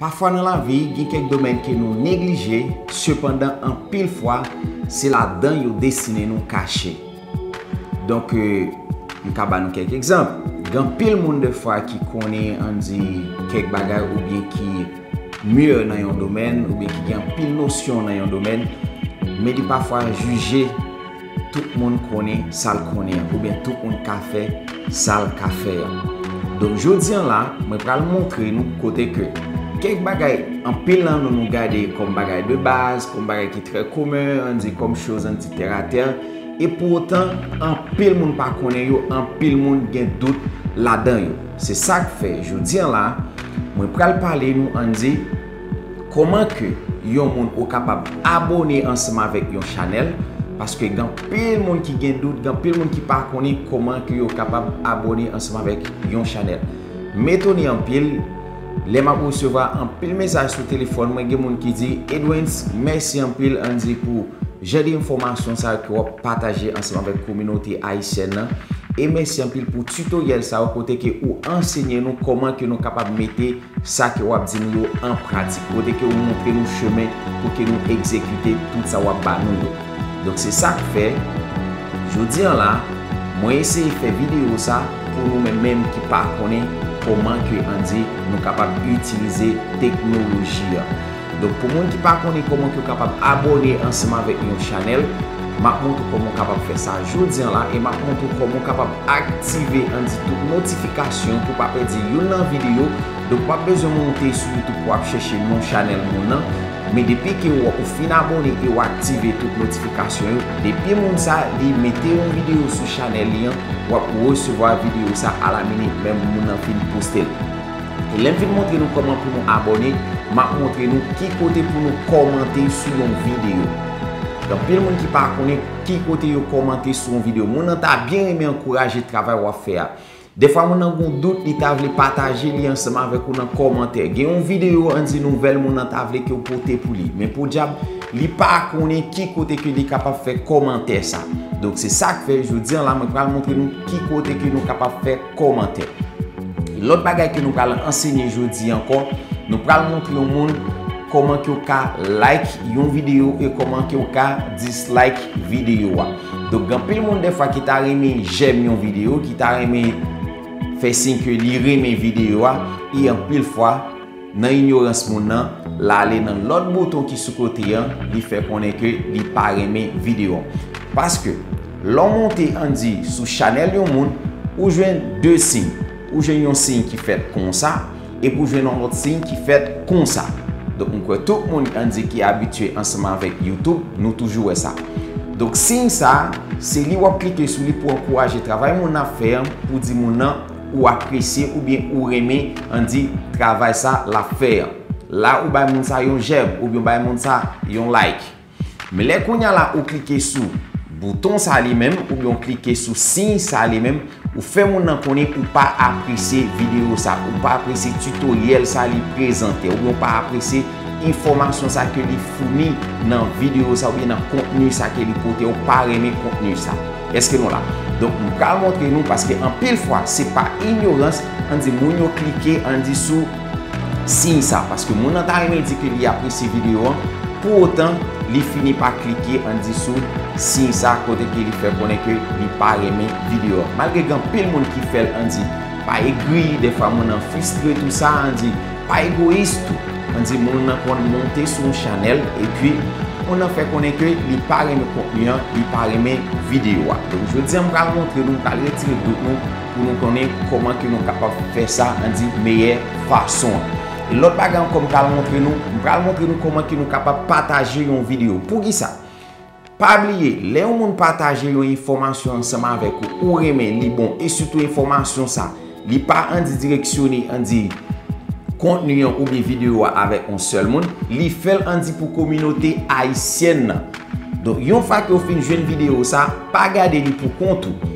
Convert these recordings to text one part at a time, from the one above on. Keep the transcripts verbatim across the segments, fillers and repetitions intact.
Pafwa nan lavi, gen kèk domèn ke nou neglije, sepandan anpil fwa, se ladan yo destine nou kache. Donk, euh, m ka ba nou kèk egzanp. Gen anpil moun defwa ki konnen, ann di, kèk bagay oubyen ki mye nan yon domèn, oubyen ki gen anpil nosyon nan yon domèn, men li pafwa jije tout moun konnen sa l konnen an, oubyen tout moun ka fè sa l ka fè an. Donk, jodi an la, mwen pral montre nou kote ke kèk bagay, anpil nan nou, nou gade kòm bagay de baz, kòm bagay ki trè komen, ann di kòm choz ann di tèratè, e pou otan, anpil moun pa konnen yo, anpil moun gen dout ladan yo. Se sa k fè, jodi an la, mwen pral pale nou, ann di, kòman ke yon moun ou kapab abòne ansanm avèk yon chanèl, paske gen anpil moun ki gen dout, gen anpil moun ki pa konnen kòman ke yo kapab abòne ansanm avèk yon chanèl. M etone anpil, lè m ap resevwa anpil mesaj sou telefòn mwen, gen moun ki di, "Edwens, mèsi anpil, ann di, pou jan de enfòmasyon sa yo ke w ap pataje ansanm avèk kominote ayisyèn nan, e mèsi anpil pou titoryèl sa yo kote ke ou ansenye nou kòman ke nou kapab mete sa ke w ap di nou yo an pratik, kote ke ou montre nou chemen pou ke nou egzekite tout sa w ap ba nou yo." Donk, se sa k fè, jodi an la, mwen eseye fè videyo sa pou nou menm menm ki pa konnen kòman ke, ann di, nou kapab itilize teknoloji a. Donk, pou moun ki pa konnen kòman ke w kapab abòne ansanm avèk yon chanèl, m ap montre w kòman w kapab fè sa jodi an la, e m ap montre w kòman w kapab aktive, ann di, tout notifikasyon pou w pa pèdi youn nan videyo. Donk, w p ap bezwen monte sou YouTube pou w ap chèche non chanèl moun nan. Men depi ke w, ou fin abòne e w aktive tout notifikasyon yo, depi moun sa li mete yon videyo sou chanèl li an, w ap resevwa videyo sa alaminit menm moun nan fin poste l. E lè m fin montre nou kòman pou nou abòne, m ap montre nou ki kote pou nou kòmante sou yon videyo. Gen anpil moun ki pa konnen ki kote yo kòmante sou yon videyo. Moun nan ta byen renmen ankouraje travay w ap fè a. Defwa moun nan gon dout, li ta vle pataje li ansanm avèk ou nan kòmantè. Gen yon videyo, ann di, nouvèl moun nan ta vle ke w pote pou li. Men podyab, li pa konnen ki kote ke li kapab fè kòmantè sa. Donk, se sa k fè jodi an la, mwen pral montre nou ki kote ke nou kapab fè kòmantè. Lòt bagay ke nou pral ansenye jodi ankò, nou pral montre yon moun kòman ke w ka like yon videyo e kòman ke w ka dislike videyo a. Donk, gen anpil moun defwa ki ta renmen j'aime yon videyo, ki ta renmen fè siy ke li renmen videyo a, e anpil fwa, nan inyorans moun nan, l ale nan lòt bouton ki sou kote an, li fè konnen ke li pa renmen videyo an. Paske, lè w monte, ann di, sou chanèl yon moun, ou jwenn de siy. Ou jwenn yon siy ki fèt konsa, epi w jwenn yon lòt siy ki fèt konsa. Donk, m kwè tout moun, ann di, ki abitye ansanm avèk YouTube, nou toujou wè sa. Donk, siy sa, se li w ap klike sou li pou ankouraje travay moun nan ap fè an, pou di moun nan ou apresye oubyen ou renmen, ann di, travay sa l ap fè an. La, ou bay moun sa yon j'aime, oubyen ou bay moun sa yon like. Men lè kounye a la, ou klike sou bouton sa li menm, oubyen ou klike sou siy sa li menm, ou fè moun nan konnen ou pa apresye videyo sa, ou pa apresye titoryèl sa li prezante, oubyen ou pa apresye enfòmasyon sa ke li founi nan videyo sa, oubyen nan kontni sa ke li pote, ou pa renmen kontni sa. Èske nou la? Donk, m pral montre nou, paske anpil fwa, se pa inyorans, ann di moun yo klike, ann di sou siy sa, paske moun nan ta renmen di ke li apresye videyo an, pou otan, li fini pa klike, ann di, sou siy sa, kote ke li fè konnen ke li pa renmen videyo an. Malgre gen anpil moun ki fè l, ann di, pa egri, defwa moun nan fristre tou sa, ann di, pa egoyis tou. Ann di, moun nan konn monte sou yon chanèl, epi moun nan fè konnen ke li pa renmen kontni an, li pa renmen videyo a. Donk, jodi an, m pral montre nou, m pral retire dout nou, pou nou konnen kòman ke nou kapab fè sa, ann di, meyè fason an. E lòt bagay ankò m pral montre nou, m pral montre nou kòman ke nou kapab pataje yon videyo. Poukisa? Pa bliye, lè yon moun pataje yon enfòmasyon ansanm avèk ou, ou renmen, li bon, e sitou enfòmasyon sa, li pa, ann di, direksyone, ann di, kontni an oubyen videyo a avèk yon sèl moun, li fè l, ann di, pou kominote ayisyèn nan. Donk, yon fwa ke w fin jwenn videyo sa, pa gade li pou kont ou.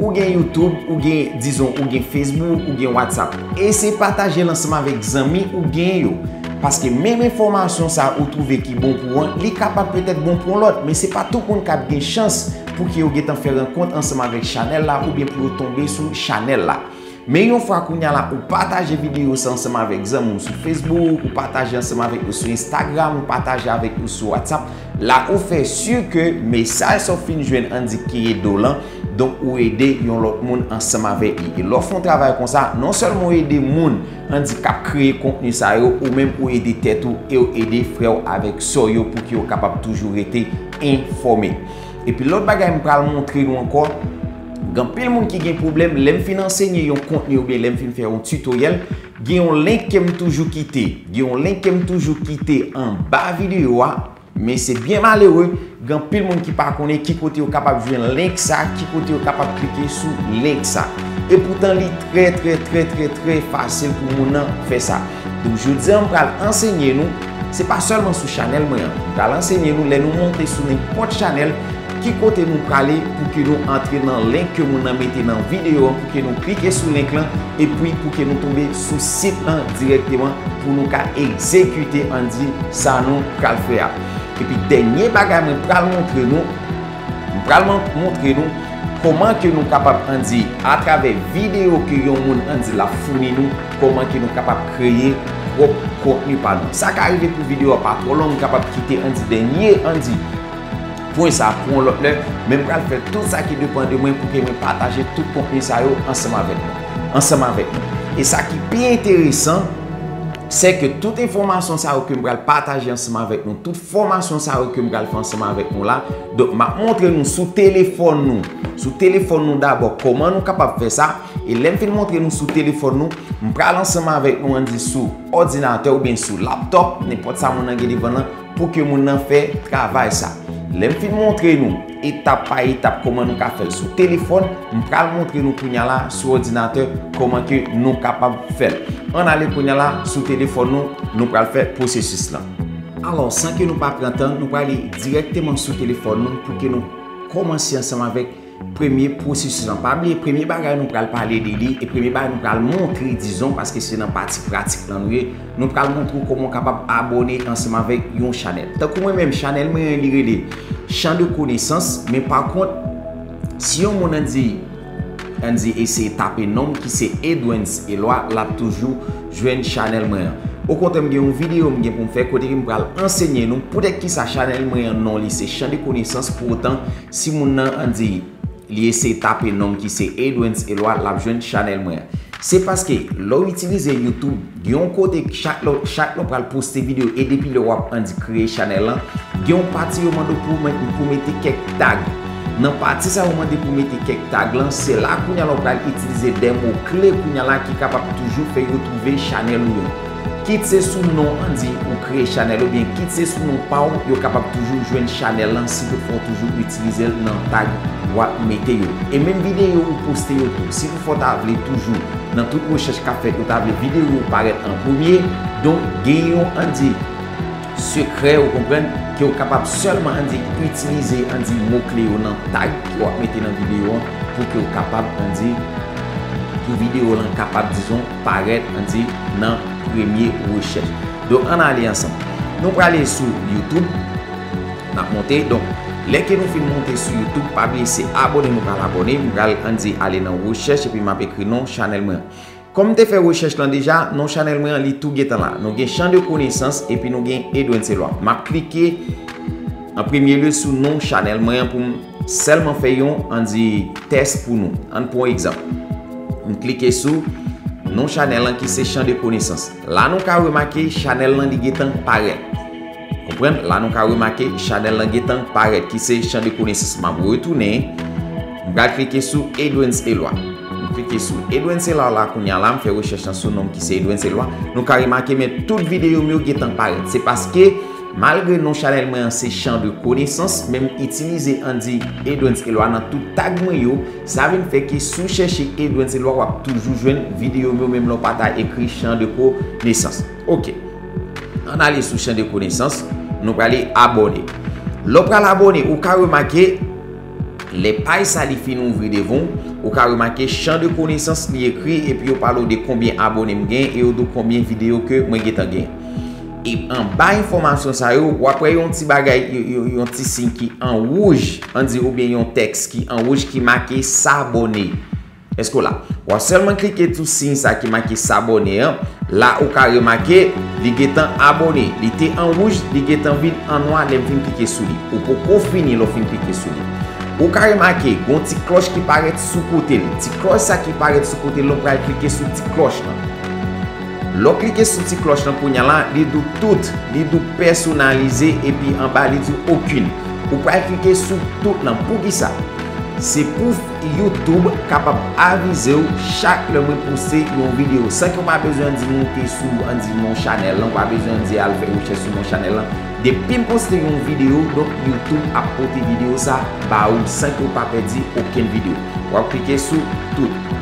Ou gen YouTube, ou gen, dizon, ou gen Facebook, ou gen WhatsApp. Eseye pataje l ansanm avèk zanmi ou gen yo. Paske menm enfòmasyon sa ou twouve ki bon pou ou an, li kapab petèt bon pou yon lòt, men se pa tout moun k ap gen chans pou ke yo gentan fè rankont ansanm avèk chanèl la oubyen pou yo tonbe sou chanèl la. Men yon fwa kounye a la ou pataje videyo sa ansanm avèk zanmi w sou Facebook, ou pataje ansanm avèk yo sou Instagram, ou pataje avèk yo sou WhatsApp, la ou fè si ke mesaj sa w fin jwenn ann di ki ede w lan, donk ou ede yon lòt moun ansanm avèk li. E lè w fè yon travay konsa, non sèlman ou ede moun ann di k ap kreye kontni sa yo, ou menm ou ede tèt ou e ou ede frè w avèk sè w yo pou ke yo kapab toujou rete enfòme. Epi lòt bagay m pral montre nou ankò, gen anpil moun ki gen pwoblèm, lè m fin ansenye yon kontni oubyen lè m fin fè yon titoryèl, gen yon link ke m toujou kite. Gen yon link ke m toujou kite anba videyo a, men se byen malere, gen anpil moun ki pa konnen ki kote yo kapab jwenn link sa, ki kote yo kapab klike sou link sa. Epoutan li trè, trè, trè, trè, trè fasil pou moun nan fè sa. Donk, jodi a, m pral ansenye nou, se pa sèlman sou chanèl mwen an. M pral ansenye nou, lè nou monte sou nenpòt chanèl, ki kote nou prale pou ke nou antre nan link ke moun nan mete nan videyo an, pou ke nou klike sou link lan, epi pou ke nou tonbe sou sit lan dirèkteman pou nou ka egzekite, ann di, sa nou pral fè a. Epi dènye bagay mwen pral montre nou, m pral mon- montre nou kòman ke nou kapab, ann di, atravè videyo ke yon moun, ann di, l ap founi nou, kòman ke nou kapab kreye pwòp kontni pa nou. Sa ka rive pou videyo a pa twò long, m kapab kite, ann di, dènye, ann di, pwen sa pou yon lòt lè, men m pral fè tout sa ki depann de mwen pou ke mwen pataje tout kontni sa yo ansanm avèk nou. Ansanm avèk nou. E sa ki pi enteresan, se ke tout enfòmasyon sa yo ke m pral pataje ansanm avèk nou, tout fòmasyon sa yo ke m pral fè ansanm avèk nou la, donk, m ap montre nou sou telefòn nou. Sou telefòn nou dabò, kòman nou kapab fè sa. E lè m fin montre nou sou telefòn nou, m pral ansanm avèk nou, ann di, sou òdinatè oubyen sou laptòp, nenpòt sa moun nan gen devan l lan, pou ke moun nan fè travay sa. Lè m fin montre nou etap pa etap kòman nou ka fè l sou telefòn, m pral montre nou kounye a la sou òdinatè kòman ke nou kapab fè l. Ann ale kounye a la sou telefòn nou, nou pral fè pwosesis lan. Alò, san ke nou pa pran tan, nou prale dirèkteman sou telefòn nou pou ke nou kòmanse ansanm avèk premye pwosesis lan. Pa bliye, premye bagay nou pral pale de li, e premye bagay nou pral montre, dizon, paske se nan pati pratik lan nou ye, nou pral montre w kòman w kapab abòne ansanm avèk yon chanèl. Tankou mwen menm, chanèl mwen an, li rele Chan de Konesans, men pa kont, si yon moun ann di, ann di eseye tape non m ki se Edwens Eloi, l ap toujou jwenn chanèl mwen an. Okontrè, m gen yon videyo m gen pou m fè kote ke m pral ansenye nou poutèt kisa chanèl mwen an non li se Chan de Konesans, pou otan, si moun nan, ann di, li eseye tape non m ki se Edwens Eloi, l ap jwenn chanèl mwen an. Se paske lè w itilize YouTube, gen yon kote chak lè, chak lè w pral poste videyo e depi lè w ap, ann di, kreye chanèl lan, gen yon pati yo mande w pou, pou mete kèk tag. Nan pati sa yo mande pou mete kèk tag lan, se la kounye a la w pral itilize de mo kle kounye a la ki kapab toujou fè yo twouve chanèl ou yo. Kit se sou non, ann di, ou kreye chanèl oubyen kit se sou non pa w, yo kapab toujou jwenn chanèl lan si toutfwa w toujou itilize l nan tag w ap mete yo. E menm videyo ou poste yo tou, si toutfwa w ta vle toujou, nan tout rechèch k ap fèt, ou ta vle videyo ou parèt an premye, donk gen yon, ann di, sekrè, ou konprann, ke w kapab sèlman, ann di, itilize, ann di, mo kle yo nan tag ke w ap mete nan videyo an pou ke w kapab, ann di, pou videyo lan kapab, dizon, parèt, ann di, nan premye rechèch. Donk, ann ale ansanm. Nou prale sou YouTube. N ap monte. Donk, lè ke nou fin monte sou YouTube, pa bliye se abòne nou pral abòne. M pral, ann di, ale nan rechèch epi m ap ekri non chanèl mwen an. Kòm m te fè rechèch lan deja, non chanèl mwen an, li tou gentan la. Nou gen Chan de Konesans epi nou gen Edwens Eloi. M ap klike an premye lye sou non chanèl mwen an pou m sèlman fè yon, ann di, tès pou nou. Ann pran yon egzanp. M klike sou non chanèl lan ki se Chan de Konesans. La nou ka remake chanèl lan li gentan parèt. Konprann? La nou ka remake chanèl lan gentan parèt ki se Chan de Konesans. M ap retounen. M pral klike sou Edwens Eloi. M klike sou Edwens Eloi la kounye a la, m fè rechèch lan sou non m ki se Edwens Eloi. Nou ka remake men tout videyo m yo gentan parèt. Se paske malgre non chanèl mwen an se Chan de Konesans, men m itilize, ann di, Edwens Eloi nan tout tag mwen yo. Sa vin fè ke si w chèche Edwens Eloi, w ap toujou jwenn videyo m yo, menm lè w pa ta ekri Chan de Konesans. Oke. Ann ale sou Chan de Konesans, nou prale abòne. Lè w pral abòne, ou ka remake, lè paj sa li fin ouvri devan w, ou ka remake Chan de Konesans li ekri, epi yo pale w de konbyen abòne m gen, e yo di w konbyen videyo ke mwen gentan gen. E anba enfòmasyon sa yo, w ap wè yon ti bagay, yon, yon, yon ti siy ki an wouj, ann di, oubyen yon tèks ki an wouj ki make s'abonner. Èske w la? W ap sèlman klike sou siy sa ki make s'abonner an. La ou ka remake, li gentan abòne. Li te an wouj, li gentan vin an nwa lè m fin klike sou li. Ou poko fini lè w fin klike sou li. Ou ka remake, gon ti klòch ki parèt sou kote l. Ti klòch sa ki parèt sou kote l, ou pral klike sou ti klòch lan. Lè w klike sou ti klòch lan kounya la, li di w tout, li di w pèsonalize, epi anba li di w okin. Ou pral klike sou tout lan. Poukisa? Se pou YouTube kapab avize w chak lè mwen poste yon videyo. San ke w pa bezwen di moute sou, ann di non chanèl lan, ou pa bezwen di al fè rechèch sou non chanèl lan. Depi m poste yon videyo, donk YouTube ap pote videyo sa ba ou san ke w pa pèdi okenn videyo. W ap klike sou tout.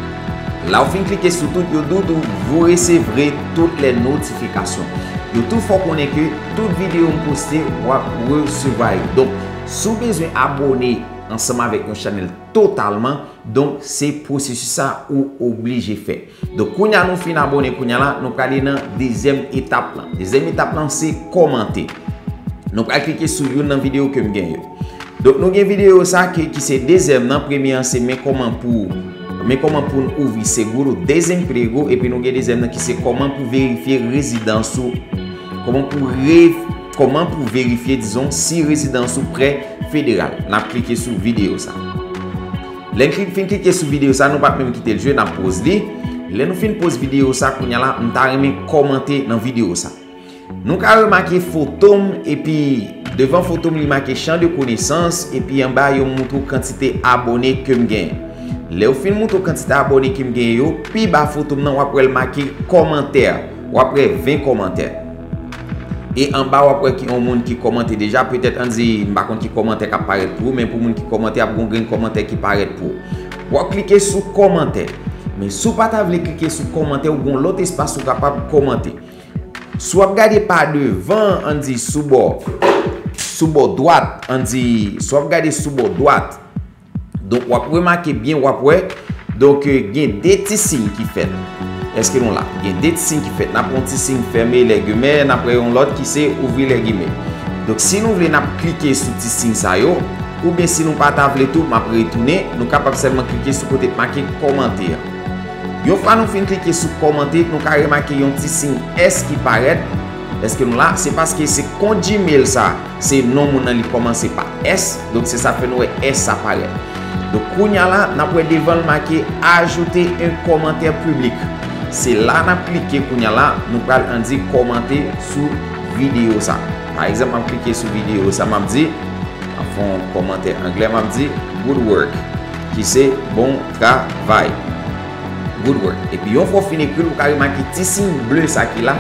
La w fin klike sou tout, yo di w tou, vous recevrez toutes les notifications. Yo tou fè w konnen ke tout videyo m poste, w ap resevwa yo. Donk, si w bezwen abòne ansanm avèk yon chanèl totalman, donk, se pwosesis sa ou oblije fè. Donk, kounya nou fin abòne, kounya la, nou prale nan dezyèm etap lan. Dezyèm etap lan, se kòmante. Nou pral klike sou youn nan videyo ke m gen yo. Donk, nou gen videyo sa ki, ki se dezyèm nan. Premye an, se men kòman pou, men kòman pou n ouvri seguro, desemprego, epi nou gen dezyèm nan ki se kòman pou verifye rezidans ou, kòman pou re-, kòman pou verifye, dizon, si rezidans ou prè federal. N ap klike sou videyo sa. Lè n kli-, fin klike sou videyo sa, nou p ap menm kite l jwe, n ap poz li. Lè nou fin poz videyo sa, kounya la, m ta renmen kòmante nan videyo sa. Nou ka remake foto m, epi devan foto m, li make chan de konesans, epi anba yo montre w kantite abòne ke m genyen. Lè yo fin montre w kantite abòne ke m genyen yo, pi ba foto m nan, w ap wè l make kòmantè. W ap wè ven kòmantè. E anba, w ap wè ki yon moun ki kòmante deja, petèt ann di, m pa konn ki kòmantè k ap parèt pou ou, men pou moun ki kòmante, ap gon grenn kòmantè ki parèt pou ou. W ap klike sou kòmantè. Men si w pa ta vle klike sou kòmantè, ou gon lòt espas ou kapab kòmante. Si w ap gade pa devan, ann di sou bò, sou bò dwat, ann di, si w ap gade sou bò dwat, donk, w ap remake byen, w ap wè, donk, gen de ti siy ki fèt. Èske nou la? Gen de ti siy ki fèt. N ap pran ti siy fèmen lègimè, n ap wè yon lòt ki se ouvri lègimè. Donk, si nou vle, n ap klike sou ti siy sa yo, oubyen si nou pa ta vle tou, m ap retounen, nou kapab sèlman klike sou kote k make kòmante an. Yon fwa nou fin klike sou kòmante, nou ka remake yon ti siy S ki parèt. Èske nou la? Se paske se kont Gmail sa, se non moun nan li kòmanse pa S, donk se sa fè nou wè S sa parèt. Donk kounya la, n ap wè devan l make ajouter un commentaire public. Se la n ap klike kounya la, nou pral ann di kòmante sou videyo sa. Pa egzanp, m ap klike sou videyo sa, m ap di, m ap fè yon kòmantè anglè, m ap di good work, ki se bon travay. Good work. Epi yon fwa w fin ekri l, ou ka remake ti siy ble sa ki la,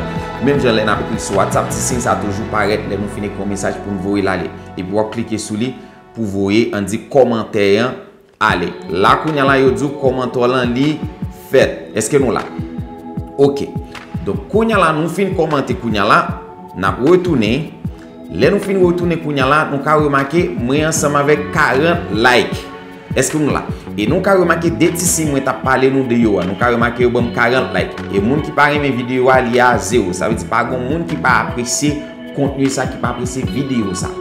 menm jan lè n ap ekri sou WhatsApp, ti siy sa toujou parèt lè nou fin ekri yon mesaj pou n voye l ale. Epi w ap klike sou li pou voye, ann di, kòmantè an ale. La kounya la, yo di w kòmantè w lan li fèt. Èske nou la? Oke. Donk kounya la, nou fin kòmante kounya la, n ap retounen. Lè nou fin retounen kounya la, nou ka remake mwen ansanm avèk karant like. Èske nou la? E nou ka remake de ti siy mwen t ap pale nou de yo a. Nou ka remake yo ban m karant like. E moun ki pa renmen videyo a, li a zewo. Sa vle di pa gon moun ki pa apresye kontni sa, ki pa apresye videyo sa.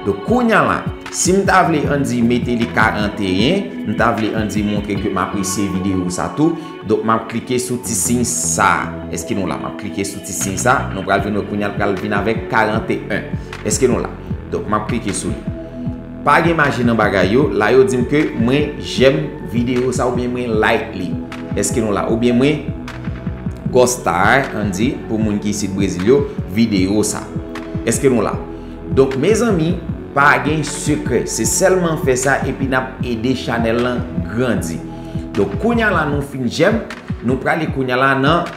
Donk kounya la, si m ta vle ann di mete li karanteyen, m ta vle ann di montre ke m apresye videyo sa tou, donk m ap klike sou ti siy sa. Èske nou la? M ap klike sou ti siy sa, nou pral vin wè kounya l pral vin avèk karanteyen. Èske nou la? Donk m ap klike sou li. Pa gen maji nan bagay yo, la yo di m ke mwen j'aime videyo sa oubyen mwen like li. Èske nou la? Oubyen mwen gostar, ann di, pou moun ki isit Brezil yo, videyo sa. Èske nou la? Donk, mezanmi, pa gen sekrè. Se sèlman fè sa epi n ap ede chanèl lan grandi. Donk, kounya la nou fin j'aime, nou prale kounya la nan,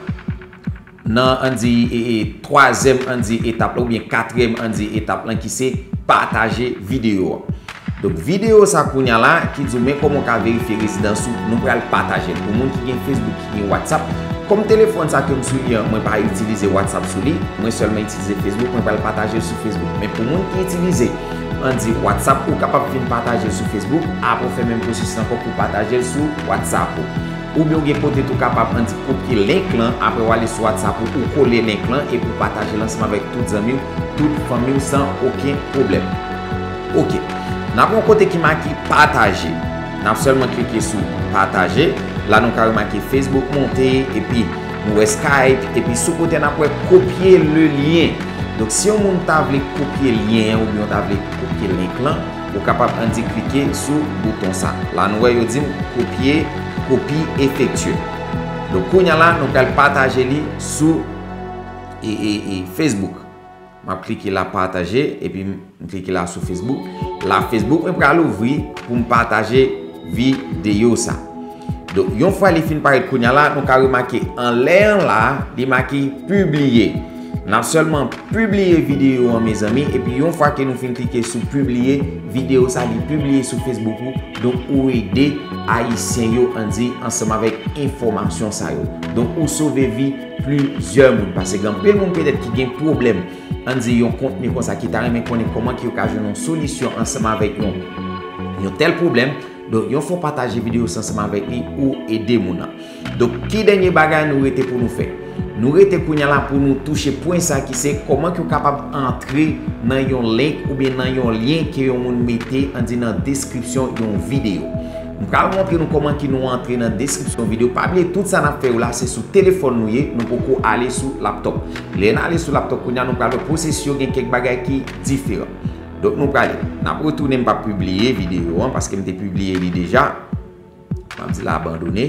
nan, ann di, e, e, twazyèm, ann di, etap la, oubyen katriyèm, ann di, etap lan ki se pataje videyo a. Donk, videyo sa kounya la ki di w men kòman w ka verifye rezidans ou, nou pral pataje l. Pou moun ki gen Facebook, ki gen WhatsApp, kòm telefòn sa ke m sou li an, mwen pa itilize WhatsApp sou li, mwen sèlman itilize Facebook, mwen pral pataje l sou Facebook. Men pou moun ki itilize, ann di, WhatsApp, ou kapab vin pataje l sou Facebook, apre w fè menm pwosesis ankò pou pataje l sou WhatsApp ou. Oubyen w gen pote tou kapab ann di kopye link lan, apre w ale sou WhatsApp ou, ou kole link lan epi w pataje l ansanm avèk tout zanmi w, tout fanmi w san okenn pwoblèm. Oke. N ap yon kote ki make pataje. N ap sèlman klike sou pataje. La nou ka remake Facebook monte, epi nou wè Skype, epi sou kote n ap wè copier le lien. Donk si yon moun ta vle kopye lyen an oubyen w ta vle kopye link lan, ou kapab ann di klike sou bouton sa. La nou wè yo di n kopye, copie effectuée. Donk kounye a la nou pral pataje li sou e, e, e, Facebook. M ap klike la pataje, epi m klike la sou Facebook. La Facebook mwen pral ouvri pou m pataje videyo sa. Donk yon fwa li fin parèt kounye a la, nou ka remake anlè an la, li make pibliye. N ap sèlman pibliye videyo an, mezanmi, epi yon fwa ke nou fin klike sou pibliye, videyo sa li pibliye sou Facebook ou. Donk ou ede Ayisyen yo ann di ansanm avèk enfòmasyon sa yo. Donk ou sove vi plizyè moun, paske gen anpil moun petèt ki gen pwoblèm ann di yon kontni konsa ki ta renmen konnen kòman ki yo ka jwenn yon solisyon ansanm avèk yon, yon tèl pwoblèm. Donk yon fwa w pataje videyo sa ansanm avèk li, ou ede moun nan. Donk ki dènye bagay nou rete pou nou fè? Nou rete kounye a la pou nou touche pwen sa ki se kòman ki w kapab antre nan yon link oubyen nan yon lyen ke yon moun mete ann di nan deskripsyon yon videyo. M pral montre nou kòman ki nou antre nan deskripsyon videyo. Pa bliye tout sa n ap fè yo la se sou telefòn nou ye, nou poko ale sou laptop. Lè n ale sou laptop kounye a nou pral wè pwosesis yo gen kèk bagay ki diferan. Donk nou prale. N ap retounen, m p ap pibliye videyo an paske m te pibliye li deja. M ap di l abandone.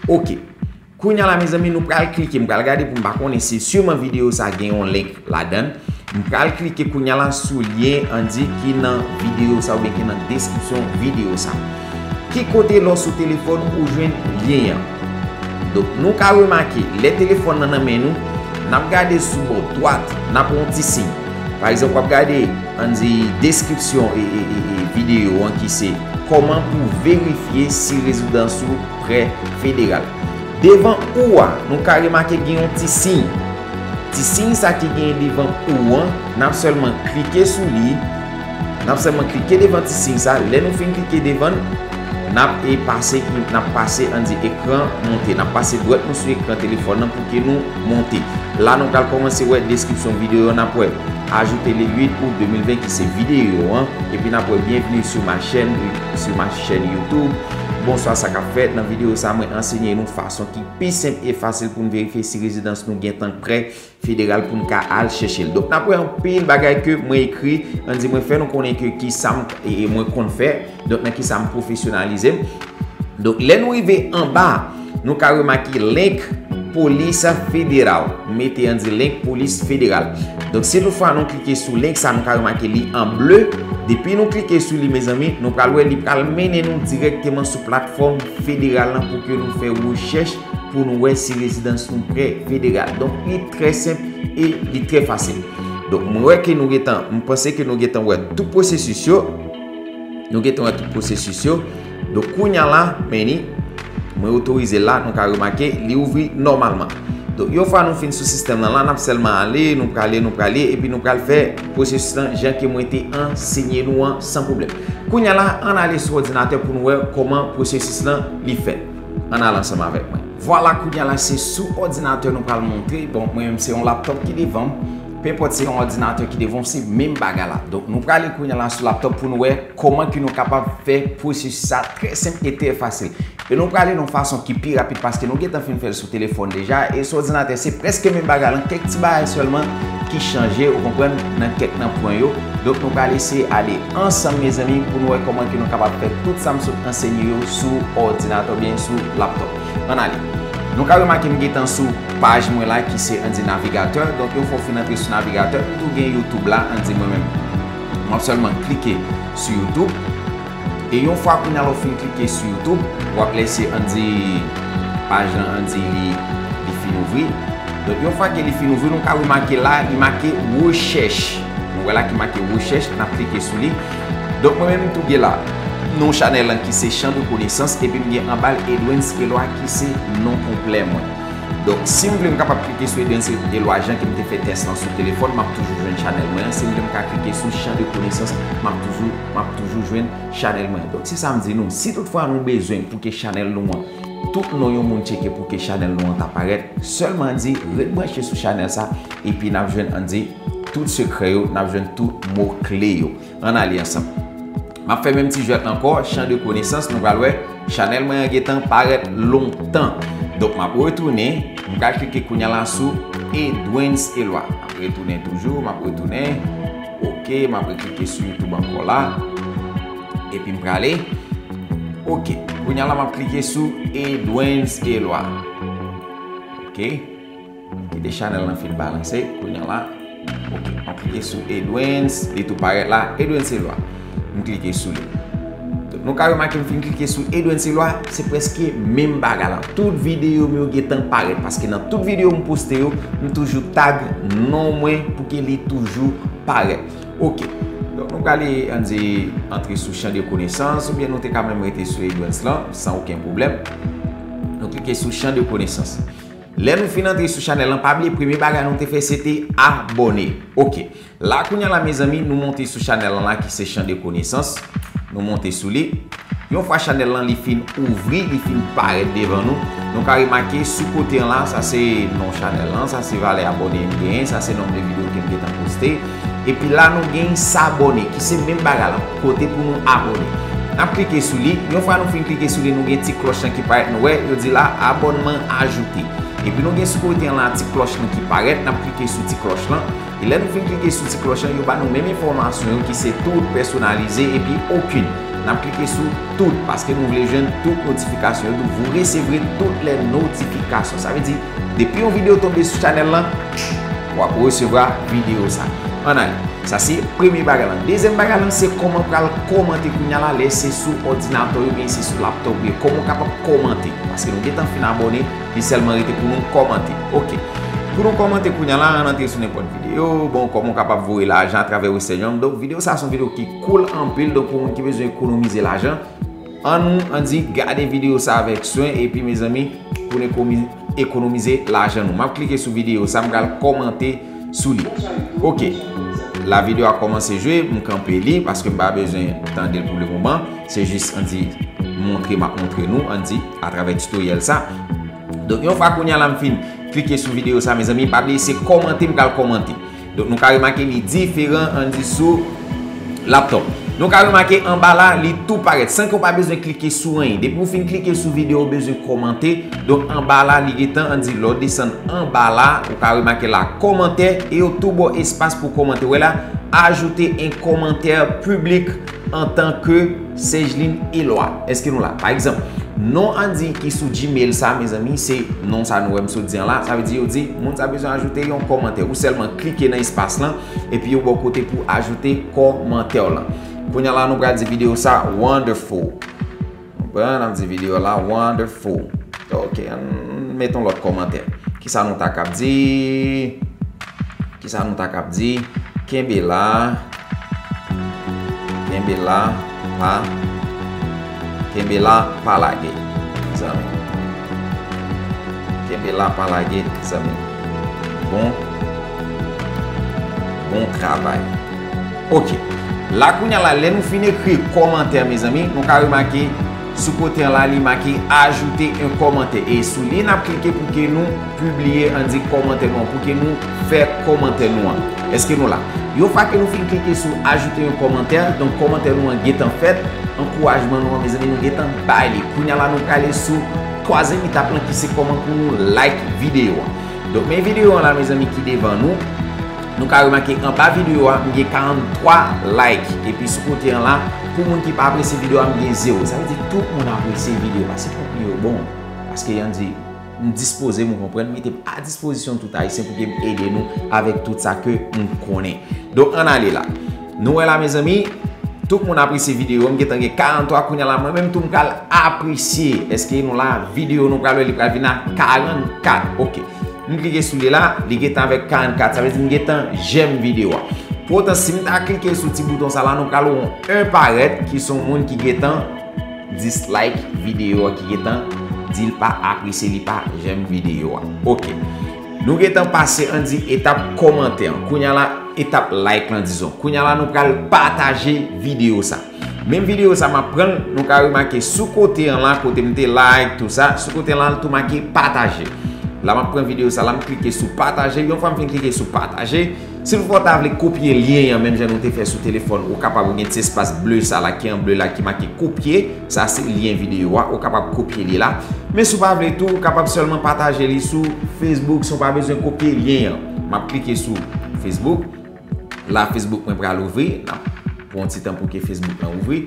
Oke. Kounye a la mezanmi nou pral klike, m pral gade pou m pa konnen si siman videyo sa gen yon link ladan l. M pral klike kounye a la sou lyen ann di ki nan videyo sa oubyen ki nan deskripsyon videyo sa. Ki kote lè w sou telefòn ou jwenn lyen an? Donk nou ka remake lè telefòn nan nan men nou, n ap gade sou bò dwat, n ap wè yon ti siy. Pa egzanp w ap gade ann di deskripsyon e, e, e, e videyo an ki se kòman pou verifye si rezidans ou prè federal. Devan ou a, nou ka remake gen yon ti siy. Ti siy sa ki genyen devan ou an, n ap sèlman klike sou li. N ap sèlman klike devan ti siy sa. Lè nou fin klike devan l, n ap e pase, n ap pase ann di ekran monte. N ap pase dwèt nou sou ekran telefòn nan pou ke nou monte. La nou pral kòmanse wè deskripsyon videyo an, n ap wè ajoute le huit août deux mille vingt ki se videyo an. Epi n ap wè bienvenue sur ma chaîne, sur ma chaîne YouTube. Bonswa, sa k ap fèt? Nan videyo sa mwen ansenye nou fason ki pi senp e fasil pou n verifye si rezidans nou gentan prè federal pou n ka al chèche l. Donk n ap wè anpil bagay ke mwen ekri, ann di mwen fè nou konnen ke kisa m, e, e mwen konn fè, donk nan kisa m pwofesyonalize m. Donk lè nou rive anba, nou ka remake link polis federal. M mete ann di link polis federal. Donk si toutfwa nou klike sou link sa, nou ka remake li an ble. Depi nou klike sou li, mezanmi, nou pral wè li pral mennen nou dirèkteman sou platfòm federal lan pou ke nou fè rechèch pou nou wè si rezidans nou prè federal. Donk li trè senp e li trè fasil. Donk mwen wè ke nou gentan, m panse ke nou gentan wè tout pwosesis yo. Nou gentan wè tout pwosesis yo. Donk kounye a la, men ni, mwen otorize l la, nou ka remake li ouvri nòmalman. Donk yon fwa nou fin sou sistèm nan la, n ap sèlman ale, nou prale, nou prale, epi nou pral fè pwosesis lan jan ke mwen te ansenye nou an san pwoblèm. Kounye a la, ann ale sou òdinatè pou nou wè kòman pwosesis lan li fèt. Ann ale ansanm avèk mwen. Vwala, kounye a la se sou òdinatè nou pral montre. Bon, mwen menm se yon laptop ki devan m. Penpòt se yon òdinatè ki devan w, se menm bagay la. Donk nou prale kounye a la sou laptop pou nou wè kòman ke nou kapab fè pwosesis sa trè senp e trè fasil. E nou prale nan yon fason ki pi rapid paske nou gentan fin fè l sou telefòn deja. E sou òdinatè se prèske menm bagay lan, kèk ti bagay sèlman ki chanje, ou konprann, nan kèk nan pwen yo. Donk nou pral eseye ale ansanm, mezanmi, pou nou wè kòman ke nou kapab fè tout sa m sot ansenye yo sou òdinatè oubyen sou laptop. Ann ale. Nou ka remake m gentan sou paj mwen la ki se, ann di, navigatè. Donk yon fwa w fin antre sou navigatè, m tou gen YouTube la, ann di mwen menm. M ap sèlman klike sou YouTube. E yon fwa kounye a la w fin klike sou YouTube, w ap lese, ann di, paj lan, ann di, li, li fin ouvri. Donk yon fwa ke li fin ouvri, nou ka remake la, li make rechèch. Nou wè la ki make rechèch, n ap klike sou li. Donk mwen menm m tou gen la non chanèl lan ki se Chan de Konesans, epi m gen anba l Edwens Eloi ki se non konplè mwen. Donk si m vle m kapab klike sou Edwens Eloi jan ke m te fè tès lan sou telefòn, m ap toujou jwenn chanèl mwen an. Si m vle m ka klike sou Chan de Konesans, m ap toujou, m ap toujou jwenn chanèl mwen. Donk se sa m di nou, si toutfwa nou bezwen pou ke chanèl nou an, tout non yon moun tcheke pou ke chanèl nou an ta parèt, sèlman di ret branche sou chanèl sa, epi n ap jwenn, ann di, tout sekrè yo, n ap jwenn tout mo kle yo. Ann ale ansanm. M ap fè menm ti jwèt la ankò, Chan de Konesans, nou pral wè Chanèl mwen an gentan parèt lontan. Donk, m ap retounen. M pral klike kounye a la sou Edwens Eloi. M ap retounen toujou. M ap retounen. Ok, m ap reklike sou YouTube ankò la. Epi m prale. Ok, kounye a la m ap klike sou Edwens Eloi. Ok. Kite chanèl lan fin balanse, kounye a la. Ok, m ap klike sou Edwens, li tou parèt la, Edwens Eloi. M klike sou li. Donk, nou ka remake m fin klike sou Edwens Eloi, se prèske menm bagay la. Tout videyo m yo gentan parèt, paske nan tout videyo m poste yo, m toujou tag non mwen pou ke li toujou parèt. Ok. Donk, nou prale, ann di, antre sou chan de konesans, oubyen nou te ka menm rete sou Edwens lan, san okenn pwoblèm. Nou klike sou chan de konesans. Lè nou fin antre sou chanèl lan, pa bliye premye bagay nou te fè se te abòne. Ok. La kounye a la, mezanmi, nou monte sou chanèl lan la ki se chan de konesans. Nou monte sou li. Yon fwa chanèl lan li fin ouvri, li fin parèt devan nou, nou ka remake sou kote an la, sa se non chanèl lan, sa se valè abòne m genyen, sa se nonb de videyo ke m gentan poste. Epi la nou gen s'abonner, ki se menm bagay la, kote pou nou abòne. N ap klike sou li. Yon fwa nou fin klike sou li, nou gen ti klòch lan ki parèt, nou wè, yo di la abònman ajoute. Epi nou gen sou kote an la ti klòch lan ki parèt, n ap klike sou ti klòch lan. E lè nou fin klike sou ti klòch lan, yo ba nou menm enfòmasyon yo ki se tout, pèsonalize epi okenn. N ap klike sou tout paske nou vle jwenn tout notifikasyon yo. Donk, vous recevrez toutes les notifications. Sa vle di, depi yon videyo tonbe sou chanèl lan, w ap resevwa videyo sa. Ann ale. Sa se premye bagay lan. Dezyèm bagay lan, se kòman w pral kòmante kounye a la, lè se sou òdinatè w oubyen se sou laptòp ou ye. Kòman w kapab kòmante? Paske nou gentan fin abòne, li sèlman rete pou nou kòmante. Ok. Pou nou kòmante kounye a la, ann antre sou nenpòt videyo. Bon, kòman w kapab voye lajan atravè Western Union. Donk, videyo sa se yon videyo ki cool anpil. Donk, pou moun ki bezwen ekonomize lajan, ann nou, ann di, gade videyo sa avèk swen. Epi, mezanmi, pou n ekomi-, ekonomize lajan nou. M ap klike sou videyo sa, m pral kòmante sou li. Ok. La videyo a kòmanse jwe, m kanpe li paske m pa bezwen tande l pou le moman. Se jis, ann di, montre m ap montre nou, ann di, atravè titoryèl sa. Donk, yon fwa kounye a la m fin klike sou videyo sa, mezanmi, pa bliye se kòmante m pral kòmante. Donk, nou ka remake li diferan, ann di, sou laptòp. Nou ka remake anba la, li tou parèt, san ke w pa bezwen klike sou anyen. Depi w fin klike sou videyo, w bezwen kòmante. Donk, anba la, li gentan, ann di, lè w desann anba la, ou ka remake la, kòmantè, e yo tou ba w espas pou kòmante. Wè la, ajouter un commentaire public en tant que Sergeline Eloi. Èske nou la? Pa egzanp, non ann di ki sou Gmail sa, mezanmi, se non sa nou wè m sot di an la. Sa vle di, yo di, moun sa bezwen ajoute yon kòmantè. Ou sèlman klike nan espas lan, epi yo ba w kote pou ajoute kòmantè w lan. Kounye a la, nou pral di videyo sa wonderful. Konprann? N ap di videyo la wonderful. Ok, ann mete yon lòt kòmantè. Kisa nou ta kab di? Kisa nou ta kab di? Kenbe la. Kenbe la, pa. Kenbe la, pa lage, zanmi. Kenbe la, pa lage, zanmi. Bon. Bon travay. Ok. La kounye a la, lè nou fin ekri kòmantè, mezanmi, nou ka remake sou kote an la, li make ajouter un commentaire. E sou li, n ap klike pou ke nou pibliye, ann di, kòmantè nou an, pou ke nou fè kòmantè nou an. Èske nou la? Yon fwa ke nou fin klike sou ajouter un commentaire, donk kòmantè nou an gentan fèt, ankourajman nou an, mezanmi, nou gentan bay li. Kounye a la, nou prale sou twazyèm etap lan ki se kòman pou nou like videyo a. Donk, men videyo an la, mezanmi, ki devan nou. Nou ka remake anba videyo a, m gen karannntwa like. Epi sou kote an la, pou moun ki pa apresye videyo a, m gen zewo. Sa vle di tout moun apresye videyo a. Se kontni yo bon. Paske ann di, m dispoze, m konprann, mete a dispozisyon tout Ayisyen pou ke m ede nou avèk tout sa ke m konnen. Donk, ann ale la. Nou wè la, mezanmi, tout moun apresye videyo. M gentan gen karannntwa, kounye a la, mwen menm tou m pral apresye. Èske nou la? Videyo nou pral wè, li pral vin a karannkat. Ok. M klike sou li la, li gentan avèk karannkat. Sa vle di m gentan j'aime videyo a. Poutan, si m ta klike sou ti bouton sa la, nou pral wè yon un parèt ki se yon moun ki gentan dislike videyo a, ki gentan di l pa apresye, li pa j'aime videyo a. Ok. Nou gentan pase, ann di, etap kòmantè an. Kounye a la, etap like lan, dizon. Kounye a la, nou pral pataje videyo sa. Menm videyo sa, m ap pran l, nou ka remake sou kote an la, kote m te like, tou sa, sou kote an la, l tou make pataje. La, m ap pran videyo sa, la, m klike sou pataje. Yon fwa m fin klike sou pataje, Si toutfwa w ta vle kopye lyen an, menm jan nou te fè sou telefòn, ou kapab, ou gen ti espas ble sa la ki an ble la ki make kopye, sa se lyen videyo a, ou kapab kopye li la. Men si w pa vle tou, ou kapab sèlman pataje li sou Facebook san w pa bezwen kopye lyen an. M ap klike sou Facebook. La, Facebook mwen pral ouvri. N ap pran yon ti tan pou ke Facebook lan ouvri.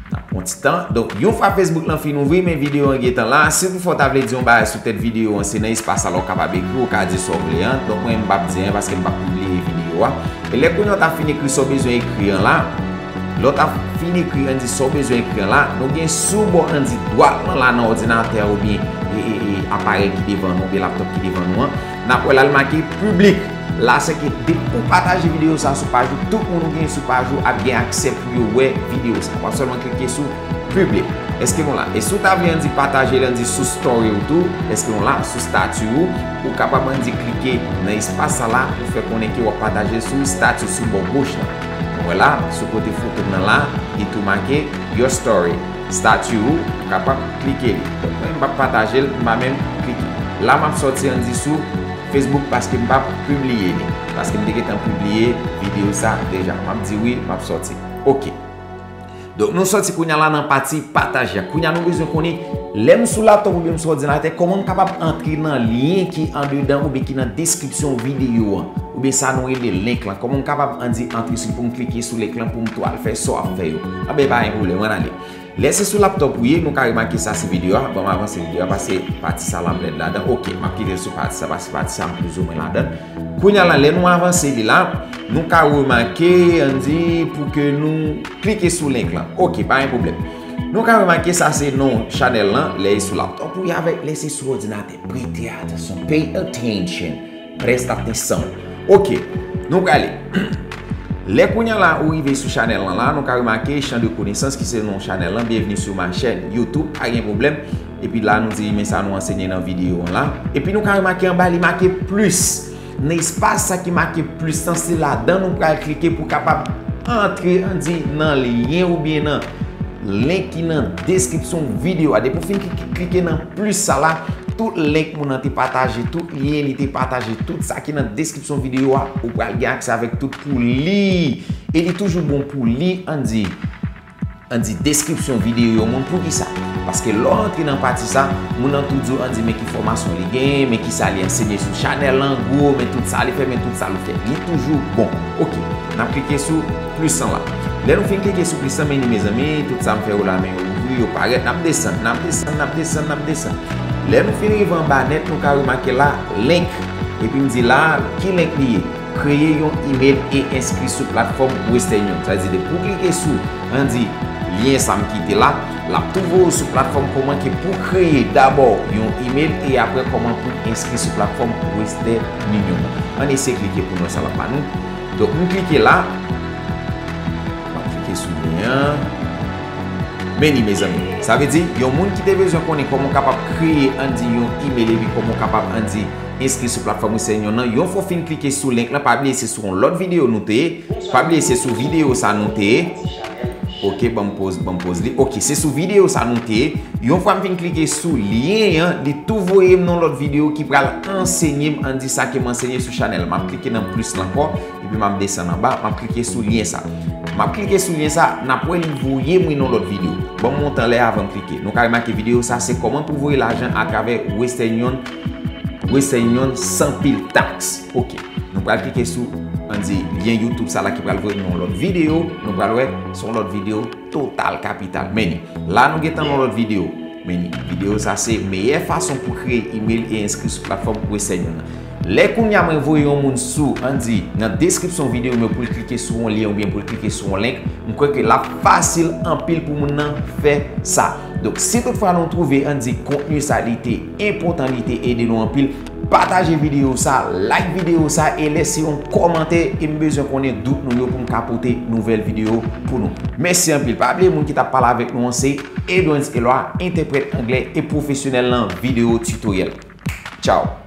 N ap pran ti tan. Donk, yon fwa Facebook lan fin ouvri, men videyo an gentan la. Si toutfwa w ta vle di yon bagay sou tèt videyo an, se nan espas sa la w kapab ekri, ou ka di sa w vle an. Donk, mwen, m p ap di anyen paske m p ap pibliye videyo a. E lè kounye a w ta fin ekri sa w bezwen ekri an la, lè w ta fin ekri, ann di sa w bezwen ekri an la, nou gen sou bò, ann di dwat lan la nan òdinatè a oubyen e, e, e, aparèy ki devan nou, oubyen laptòp ki devan nou an, n ap wè la l make piblik. La, se ke depi w pataje videyo sa sou paj ou, tout moun ou gen sou paj ou ap gen aksè pou yo wè videyo sa. W ap sèlman klike sou piblik. Èske nou la? E si w ta vle ann di pataje l ann di sou story ou tou, èske nou la? Sou stati ou, ou kapab ann di klike nan espas sa la pou fè konnen ke w ap pataje l sou stati sou bò goch la. Nou wè la, sou kote foto m nan la, li tou make your story. Stati ou, ou kapab klike li. Donk, mwen, m p ap pataje l, m pa menm klike. La, m ap sòti ann di sou Facebook paske m p ap pibliye li. Paske m te gentan pibliye videyo sa deja. M ap di wi, m ap sòti. Oke. Donk, nou sòti kounye a la nan pati pataje a. Kounye a, nou bezwen konnen, lè m sou laptòp oubyen m sou òdinatè, kòman m kapab antre nan lyen ki andedan oubyen ki nan deskripsyon videyo an, oubyen sa nou rele link lan. Kòman m kapab ann di antre sou pou m klike sou link lan pou m tou al fè sa w ap fè yo? Anben, pa gen pwoblèm, ann ale. Lè se sou laptòp ou ye, nou ka remake sa se videyo a. Bon, m avanse videyo a paske pati sa la m lèd ladan. Oke, m ap kite l sou pati sa paske pati sa m plizoumwen ladan. Kounye a la, lè nou avanse li la, nou ka remake, ann di, pou ke nou klike sou link lan. Oke, pa gen pwoblèm. Nou ka remake sa se non chanèl lan, lè e sou laptòp ou ye avèk, lè se sou òdinatè. Prete atansyon, pay attention. Presta atenção. Oke, nou prale. Lè kounye a la ou rive sou chanèl lan la, nou ka remake Champ de Connaissances ki se non chanèl lan. Bienvenue sur ma chaîne YouTube, pa gen pwoblèm. Epi la nou di men sa nou ansenye nan videyo an la. Epi nou ka remake anba li make plis. Nan espas sa ki make plis lan, se ladan nou pral klike pou kapab antre, ann di, nan lyen oubyen nan link ki nan deskripsyon videyo a. Depi w fin kli-, klike nan plis sa la, tout link moun nan te pataje, tout lyen li te pataje, tout sa ki nan deskripsyon videyo a, ou pral gen aksè avèk tout pou li. E li toujou bon pou li, ann di, ann di, deskripsyon videyo yon moun. Poukisa? Paske lè w antre nan pati sa, moun nan tou di w, ann di, men ki fòmasyon li gen, men kisa li ansenye sou chanèl lan, gwo, men tout sa li fè, men tout sa li fè. Li toujou bon. Oke, n ap klike sou plis lan la. Lè nou fin klike sou plis lan, men ni mezanmi, tout sa m fè yo la, men yo ouvri, yo parèt, n ap desann, n ap desann, n ap desann, n ap desann. Lè nou fin rive anba nèt, nou ka remake la, link. Epi m di la, ki link li ye? Kreye yon email e enskri sou platfòm Western Union. Sa vle di, depi w klike sou, ann di, lyen sa m kite la, l ap tou voye w sou platfòm kòman ke pou kreye dabò yon email e apre kòman pou enskri sou platfòm Western Union. Ann eseye klike pou n wè sa l ap ba nou. Donk, m klike la. M ap klike sou lyen an. Men ni, mezanmi. Sa vle di, yon moun ki te bezwen konnen kòman w kapab kreye, ann di, yon email epi kòman w kapab, ann di, enskri sou platfòm Western Union nan. Yon fwa w fin klike sou link lan, pa bliye se sou yon lòt videyo nou te ye. Pa bliye se sou videyo sa nou te ye. Oke, ban m poz, ban m poz li. Oke, se sou videyo sa nou te ye. Yon fwa m fin klike sou lyen an, li tou voye m nan lòt videyo ki pral ansenye m, ann di, sa ke m ansenye sou chanèl. M ap klike nan plis lan ankò, epi m ap desann anba, m ap klike sou lyen sa. M ap klike sou lyen sa, n ap wè li voye m nan lòt videyo. Ban m monte anlè avan m klike. Nou ka remake videyo sa, se kòman pou voye lajan atravè Western Union, Western Union san pil taks. Oke. Nou pral klike sou, ann di, lyen YouTube sa la ki pral voye nou yon lòt videyo. Nou pral wè, se yon lòt videyo total kapital. Men ni. La nou gentan yon lòt videyo. Men ni. Videyo sa se meyè fason pou kreye email e enskri sou platfòm Western Union nan. Lè kounye a mwen voye yon moun sou, ann di, nan deskripsyon videyo mwen pou l klike sou yon lyen oubyen pou l klike sou yon link, m kwè ke l ap fasil anpil pou moun nan fè sa. Donk, si toutfwa nou twouve, ann di, kontni sa li te enpòtan, li te ede nou anpil, pataje videyo sa, like videyo sa, e lèse yon kòmantè, e m bezwen konnen dout nou yo pou m ka pote nouvèl videyo pou nou. Mèsi anpil. Pa bliye, moun ki t ap pale avèk nou an se Edwens Eloi, entèprèt anglè e pwofesyonèl nan videyo tutoriel. Tchao.